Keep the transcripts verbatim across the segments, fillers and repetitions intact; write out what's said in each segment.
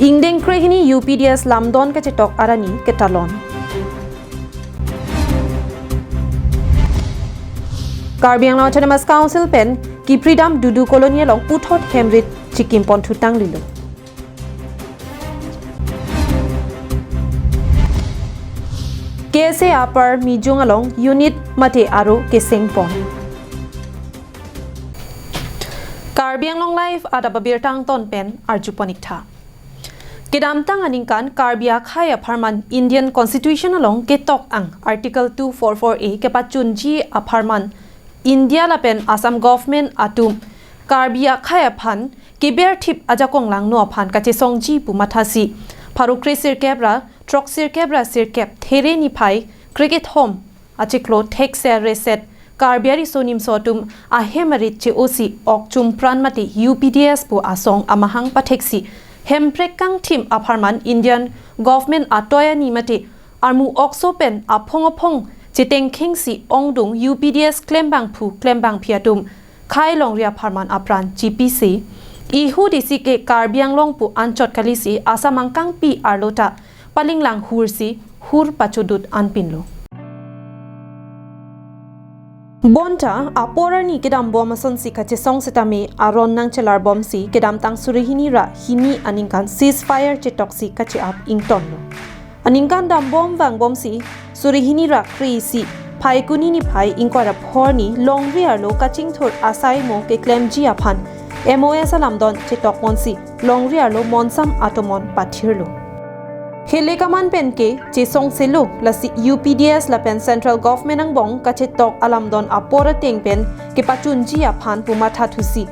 Ingdeng krehini U P D S lamdon kachetok arni ketalon. Karbi Anglong Autonomous Council pen kipridam Dudu Colony along puthot hemrit chikim ponthu tanglilo. K S A Upper Mijung along unit mate aro keseng pon. Karbi Anglong Live adap abirta angton pen arju pon ik tha. Kedamtang aningkan Karbi akhei apharman Indian Constitution along ketok-ang Article two four four A kepachunji apharman India lapen Assam government atum Karbi akhei aphan keberthip ajakong langno aphan kachesongji pu mathasi pharo kre sirkep ra throk sirkep ra sirkep there niphai krekethom achiklo thekser reset Karbi ariso nimso atum ahem arit che-osi ok chumpran mate U P D S pu asong amahang patheksi hemprek kangthim apharman Indian government atoi ani mate armu okso pen aphong aphong chetengkhengsi ongdung U P D S klembangphu klembangphi atum khai longri apharman apran chipisi ihudisi ke Karbi Anglong pu anchot kalisi Assam angkangpi arlo ta palinglang hursi hur pachodut anpinlo. Bonta apor arni kedambom asonsi kachesong setame aron nangchelarbomsi kedamtang suri hini ra hini aningkan ceasefire chetoksi kache-ap ingtonlo. Aningkan dambom vangbomsi suri hini ra kre-isi Phaikuni niphai ingkoi ra pho arni longri arlo kachingthur asai mo keklemji aphan M O S alamdon chetok ponsi longri arlo monsam atomon pathirlo. Hele kaman penke chesongselo lasi U P D S lapen Central Government angbong kachetok alamdon apor ateng pen kepachunji aphan pu mathathusi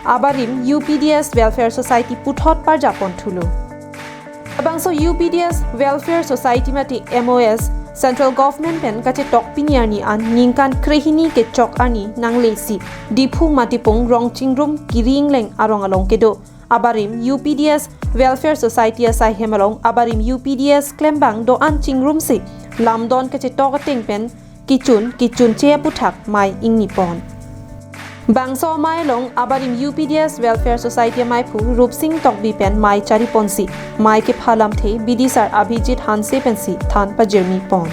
abarim U P D S Welfare Society puthot parjapon thulo. Labangso U P D S Welfare Society mate M O S Central Government pen kachetok pini arni an ningkan krehini kechok arni nanglesi Diphu Matipung Rongchingrum Kiri Ingleng arong along kedo abarim U P D S Welfare Society asai hem along abarim U P D S klembang do-an chingrumsi lamdon kachetok ateng pen kichun kichunche aputhak mei ingnipon. Bangso amei along abarim U P D S Welfare Society ameiphu Rupsing Tokbi pen mei chariponsi mei kephalamthe bidisar Abhijit Hanse pensi than pajirmipon.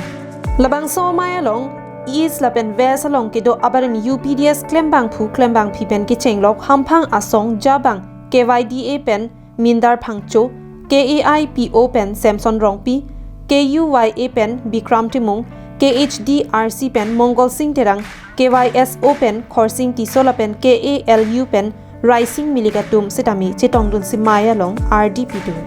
Labangso amei along East lapen West along kedo abarim U P D S klembangphu klembangphi pen kechenglok hamphang asong jabang K Y D A pen Mindar Phangcho, K A I P O pen Samson Rongpi, K U Y A pen Bikram Timung, K H D R C pen Mongol Sing Terang, K Y S O pen Khorsing Tisso lapen K A L U pen Raising Milik atum setame chetongdunsi mei along ardi pidun.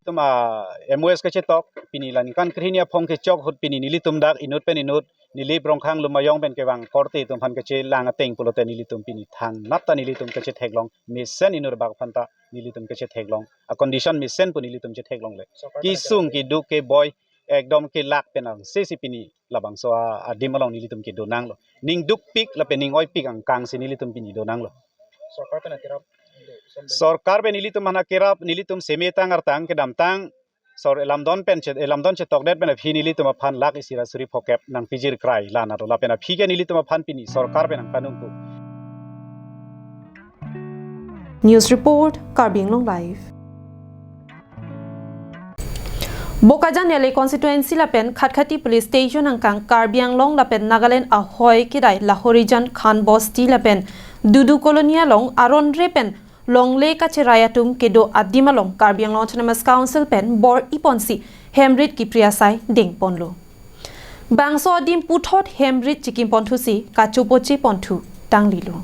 Itum a M O S kachetok pini la ningkan krehini aphong kechok ahut pini nelitum dak inut pen inut Nilip Rongkhang Lumayong pen kevang korte atum aphan kachelang ateng pulote nelitum pini thangnat ta nelitum kachetheklong mesen inut bak aphan ta nelitum kachetheklong a condition mesen pu nelitum chetheklongle. Sorkar pen kesung akedo keduk keboi ekdom kelak pen angsesi pini labangso a adim along nelitum kedo nanglo. Ning dukpik lapen ning oipik angkangsi nelitum pini do nanglo. Sorkar pen akerap, sorkar pen nelitum aphan akerap nelitum seme tang artang kedamtang sor elamdon pen chet elamdon chetokdet pen aphi nelitum aphan lakh isi ra suri phokep nangpijir krai la naro lapen aphi ke nelitum aphan pini sorkar pen nangkanung pu. News report, Karbi Anglong Live. Bokajan L A constituency lapen Khatkhati police station angkang Karbi Anglong lapen Nagaland ahoi kedai Lahorijan Khan Bosti lapen Dudu Colony along aron re pen longle kacherai atum kedo adim along Karbi Anglong Autonomous Council pen bor-iponsi hemrit kipri asai dengponlo. Bangso adim puthot hemrit chikim ponthusi kachopoche ponthu tanglilo.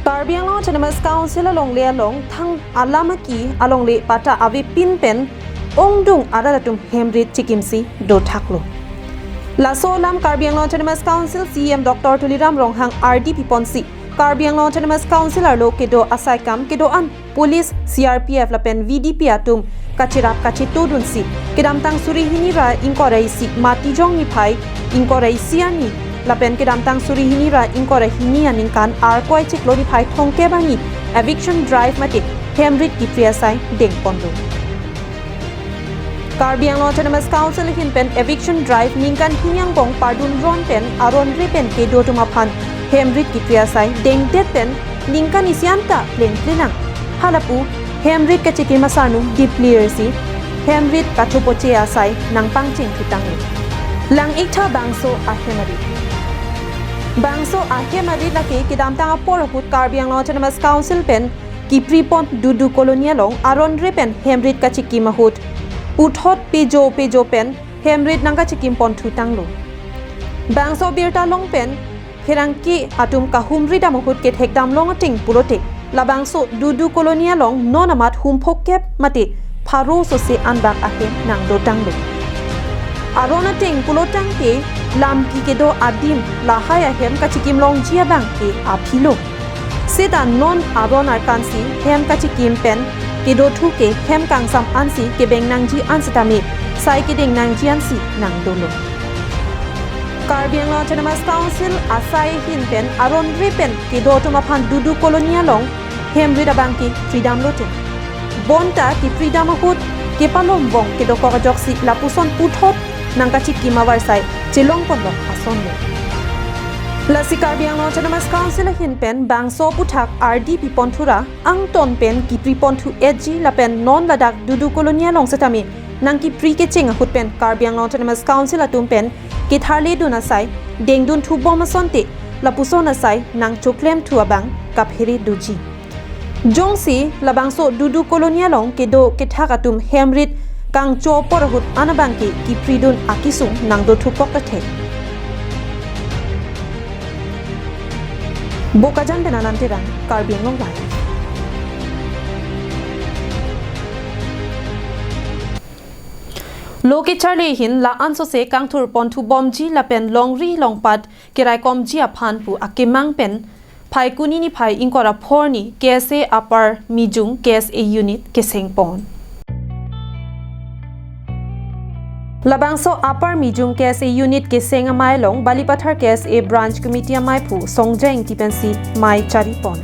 Karbi Anglong Autonomous Council alongle along thang alam aki alongle patta avepin pen ongdung arat atum hemrit chikimsi dothaklo. Laso alam Karbi Anglong Autonomous Council C E M Doctor Tuliram Ronghang ardi piponsi Karbi Anglong Autonomous Council arlo kedo asaikam kedo-an police, C R P F lapen V D P atum kachirap kachetodunsi kedamtang suri hini ra ingkoi ra isi Matijong niphai ingkoi ra isi arni lapen kedamtang suri hini ra ingkoi ra hini aningkan Arkoi chiklo niphai thomkep arni eviction drive mate hemrit kipri asai dengponlo. Karbi Anglong Autonomous Council ahin pen eviction drive ningkan hini angbong pardun ron pen aron re pen kedo atum aphan hemrit kipri asai dengdet pen ningkan isi anta pleng plenang. Halapu hemrit kachikim asarnung diplir si hemrit kathupoche asai nangpangcheng thutanglo. Lang-iktha bangso ahem arit. Bangso ahem arit lake kedamtang apor ahut Karbi Anglong Autonomous Council pen kipripon Dudu Colony along aron re pen hemrit kachikim ahut puthot pejo pejo pen hemrit nangkachikimpon thutanglo. Bangso birta long pen pherangke atum kahumri dam ahut kethekdam long ateng pulote labangso Dudu Colony along non amat hum phokep mate pharo sose anbak ahem nangdotanglo. Aron ateng pulotangte lamki kedo adim lahai ahem kachikim longji abang ke aphilo. Seta non aron arkan si hem kachikim pen kedothu ke hem kangsam ansi kebeng nangji an setame sai kedeng nangji ansi nangdolo. Karbi Anglong Autonomous Council asai ahin pen aron re pen kedo atum aphan Dudu Colony along hemrit abang ke pridamlo te. Bonta kepridam ahut kepalom bong kedokok ajoksi lapuson puthot nangkachikim avarsai chelongponlok asonlo. Lasi Karbi Anglong Autonomous Council ahin pen bangso aputhak ardi pipon thura angton pen kipripon thu etji lapen non ladak Dudu Colony along setame nangkipri kecheng ahut pen Karbi Anglong Autonomous Council atum pen ketharledun asai dengdun thubom asonte lapuson asai nangchoklem thu abang kaphere doji. Jongsi labangso Dudu Colony along kedo kethak atum hemrit kangcho apor ahut an abang ke kipridun akesung nangdothukok athe. Bokajan pen Anand Terang, Karbi Anglong Live. Lo kecharli ahin la-an sose kangthurpon thubomji lapen longri longpat keraikomji aphan pu akemang pen Phaikuni niphai ingkoi ra phongo arni K S A Upper Mijung K S A Unit kesengpon. Labangso Upper Mijung K S A Unit keseng amei along Balipathar K S A Branch Committee amei phu Songja Ingti pensi mei charipon.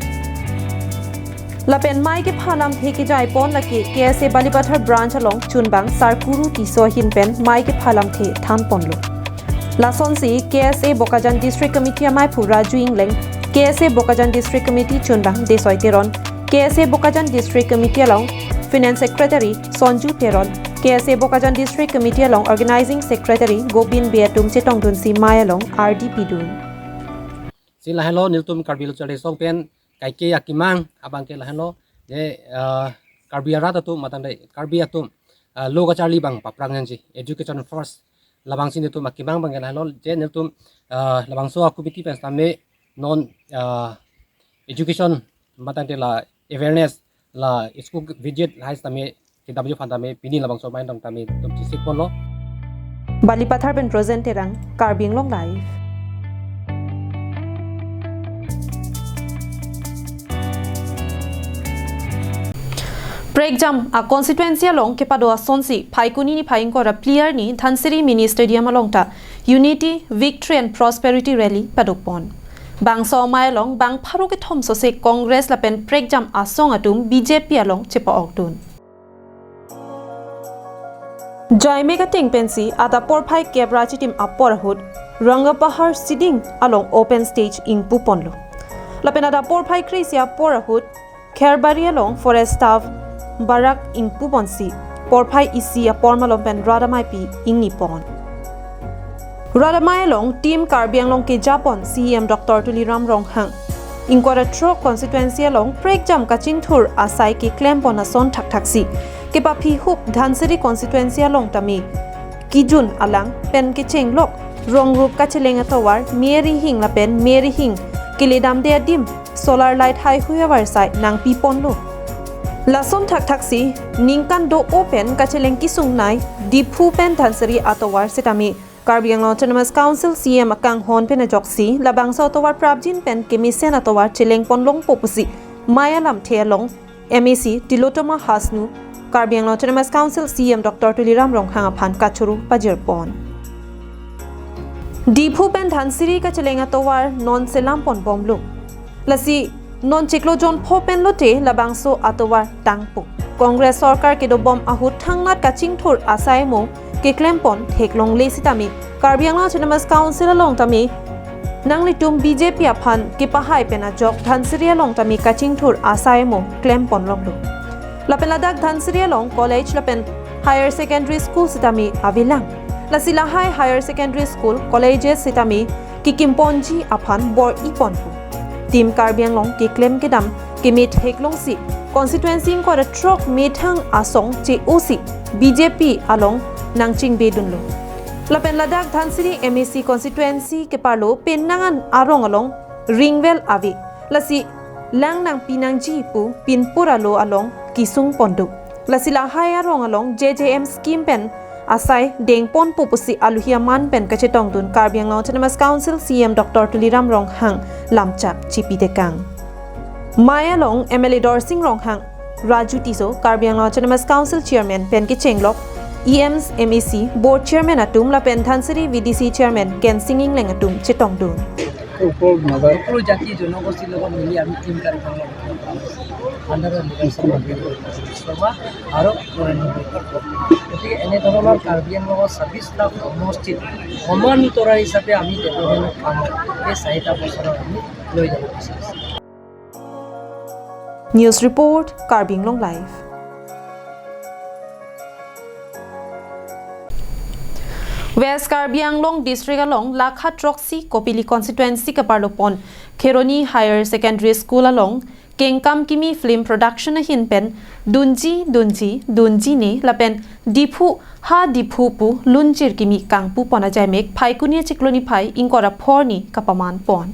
Lapen mei kepha lamthe kejaipon lake K S A Balipathar Branch along chunbang Sarkuru Tisso ahin pen mei kepha lamthe thanponlo. Lasonsi K S A Bokajan District Committee amei phu Raju Ingleng, K S A Bokajan District Committee chunbang Desoi Teron, K S A Bokajan District Committee along Finance Secretary Sonju Teron, K S A Bokajan District Committee along Organizing Secretary Gobin Bey atum chetongdunsi mei along ardi pidun. Si lahenlo nelitum Karbi Lo Charli Asong pen kaike akemang abang ke lahenlo, je, ah, Karbi arat atum matang dei, Karbi atum, ah, lo kacharli abang paphrang nangji, education first. Labangsi nelitum akemang abang ke lahenlo, je nelitum, ah, labangso a-committee pen setame non, ah, education matang dei la awareness la school visit lahai setame kedamji aphan tame pini labangso mei along tame nelitum chesikponlo. Balipathar pen Rosen Terang, Karbi Anglong Live. Prekjam a-constituency along kepado asonsi Phaikuni niphai ingkoi ra phli arni Dhansiri Mini Stadium along ta Unity, Victory and Prosperity Rally padopon. Bangso amei along bang pharo kethom sose Congress lapen Prekjam Asong atum B J P along chepa-okdun. Jaimek ateng pensi adap porphai kep ra chitim apor ahut Rangapahar Siding along open stage ingpuponlo. Lapen adap porphai kre-isi apor ahut Kharbari along forest staff barak ingpuponsi porphai isi apor malom pen rat amei pi ingnipon. Rat amei along Team Karbi Anglong kejapon C E M Doctor Tuliram Ronghang. Ingkoi ra throk constituency along prekjam kachingthur asai keklempon ason thakthaksi kepaphihup Dhansiri constituency along tame kijun alang pen kechenglok rongrup kacheleng atovar me arihing lapen me arihing keledamde adim solar light haihui avarsai nangpiponlo. Lason thakthaksi ningkan do-o pen kacheleng kesungnei Diphu pen Dhansiri atovar setame Karbi Anglong Autonomous Council C E M akanghon pen ajoksi labangso atovar prapjin pen kemesen atovar chelengpon longpo pusi mei alamthe along M A C Tilottama Hasnu, Karbi Anglong Autonomous Council C E M Doctor Tuliram Ronghang aphan kachoro pajirpon. Diphu pen Dhansiri kacheleng atovar non selamponbomlo. Lasi non chiklo jon pho pen lote labangso atovar tangpo. Congress sorkar kedobom ahut thangnat kachingthur asai mo keklempon theklongle setame Karbi Anglong Autonomous Council along tame nanglitum B J P aphan kepahai pen ajok Dhansiri along tame kachingthur asai mo klempon longlo. Lapen ladak Dhansiri along college lapen higher secondary school sitame avelang. Lasi lahai higher secondary school, colleges sitame kekimponji aphan bor-iponpo. Team Karbi Anglong keklem kedam kemethek longsi constituency ingkoi ra throk methang asong che-osi B J P along nangchingbedunlo. Lapen ladak Dhansiri M A C constituency keparlo penang an arong along ringwell ave. Lasi lang nangpinangji pu pinpur alo along kesungpon do. Lasi lahai arong along J J M scheme pen asai dengponpo pusi aluhi aman pen kachetongdun Karbi Anglong Autonomous Council C E M Doctor Tuliram Ronghang lamchak chipitekang. Mei along M L A Dorsing Ronghang, Raju Tisso, Karbi Anglong Autonomous Council Chairman pen kechenglok E Ms, M A C, Board Chairman atum lapen Dhansiri V D C Chairman Kensing Engleng atum chetongdun. সকলো জাতি জনগোষ্ঠীৰ লগত মিলি আমি টিম কাৰ্বি আংলং আণ্ডাৰত নিৰ্বাচন কৰিব। শৰ্মা আৰু নৰেন্দ্ৰ মোদী। গতিকে এনেধৰণৰ কাৰ্বি আংলঙৰ ছাব্বিছ লাখ সমষ্টিত সমান উত্তৰাধিকাৰী হিচাপে আমি ডেভেলপমেণ্টৰ কাম এই চাৰিটা বছৰত আমি লৈ যাব বিচাৰিছোঁ। News report, Karbi Anglong Live. West Karbi Anglong District along lakha throksi Kopili constituency keparlopon Kheroni Higher Secondary School along Kengkam Kimi Film Production ahin pen Dunji Dunji Dunjine lapen Diphu Ha Diphu pu lunjir kimi kangpupon ajaimek Phaikuni achiklo niphai ingkoi ra phongo arni kapamanpon.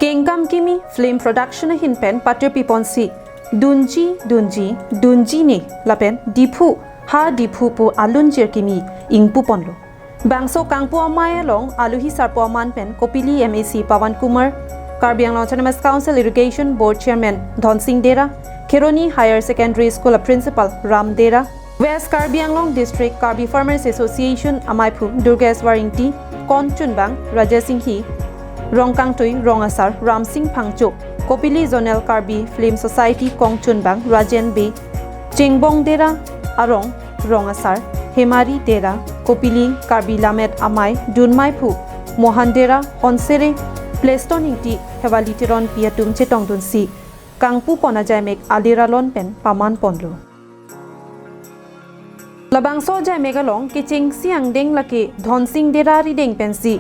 Kengkam Kimi Film Production ahin pen patirpiponsi Dunji Dunji Dunjine lapen Diphu Ha Diphu pu alunjir kimi ingpuponlo. Bangso kangpu amei along aluhi sarpo aman pen Kopili M A C Pawan Kumar, Karbi Anglong Autonomous Council Irrigation Board Chairman Dhonsing Dera, Kheroni Higher Secondary School a Principal Ram Dera, West Karbi Anglong District Karbi Farmers Association ameiphu Durgesh Waringti, Kongchunbang Rajesh Inghi, Rongkangtui Rong Asar Ramsing Phangcho, Kopili Zonal Karbi Film Society Kongchunbang Rajen Bey, Chengbong Dera arong Rong Asar, Hemari Dera, Kopili Karbi Lammet Amei dunmeiphu Mohan Dera, Honsere Pleston Ingti, Hewali Teronpi atum chetongdunsi kangpupon ajaimek alir alon pen pamanponlo. Labangso ajaimek along kechengsi angdeng lake Dhonsing Dera arideng pensi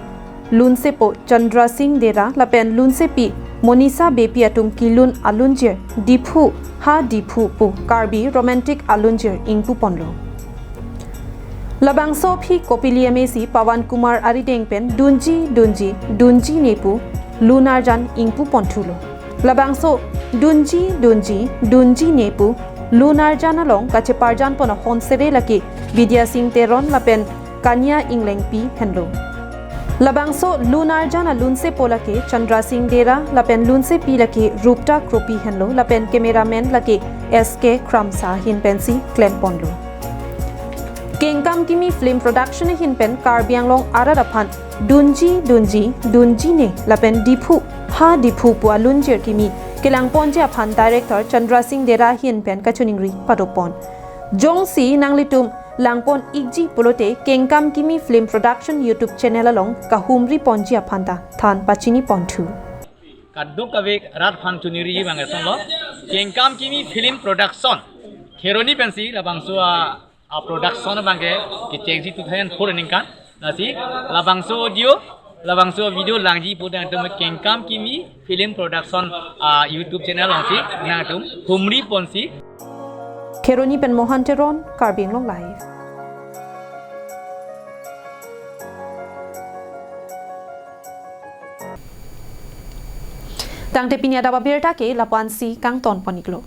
lunsepo Chandra Singh Dera lapen lunsepi Monisa Beypi atum kelun alunjir Diphu Ha Diphu pu Karbi romantic alunjir ingpuponlo. Labangso aphi Kopili M A C Pawan Kumar arideng pen Dunji Dunji Dunjine pu lunarjan ingpuponthulo. Labangso Dunji Dunji Dunjine pu lunarjan along kacheparjanpon ahonsere lake Bidya Singh Teron lapen Kania Englengpi henlo. Labangso lunarjan alunsepo lake Chandra Singh Dera lapen lunsepi lake Rupta Kropi henlo lapen cameraman lake S K Kramsa ahin pensi klemponlo. Kengkam Kimi Film Production ahin pen Karbi Anglong arat aphan Dunji Dunji Dunjine lapen Diphu Ha Diphu pu alunjir kimi kelangponji aphan Director Chandra Singh Dera ahin pen kachiningri padopon. Jongsi nanglitum langpon-ikji pulote Kengkam Kimi Film Production YouTube channel along kahumriponji aphan ta than pachiniponthu. Kadokave rat aphan chiningri abang asonlo, Kengkam Kimi Film Production Kheroni pensi labangso a, a production abangke kechengsi two thousand four aningkan. Lasi labangso audio, labangso video langji pu nangtum Kengkam Kimi Film Production a YouTube channel alongsi nangtum humriponsi. Kheroni pen Mohan Teron, Karbi Anglong Live. Tangte pini adap abirta ke lapu-ansi kangtonpon-iklo.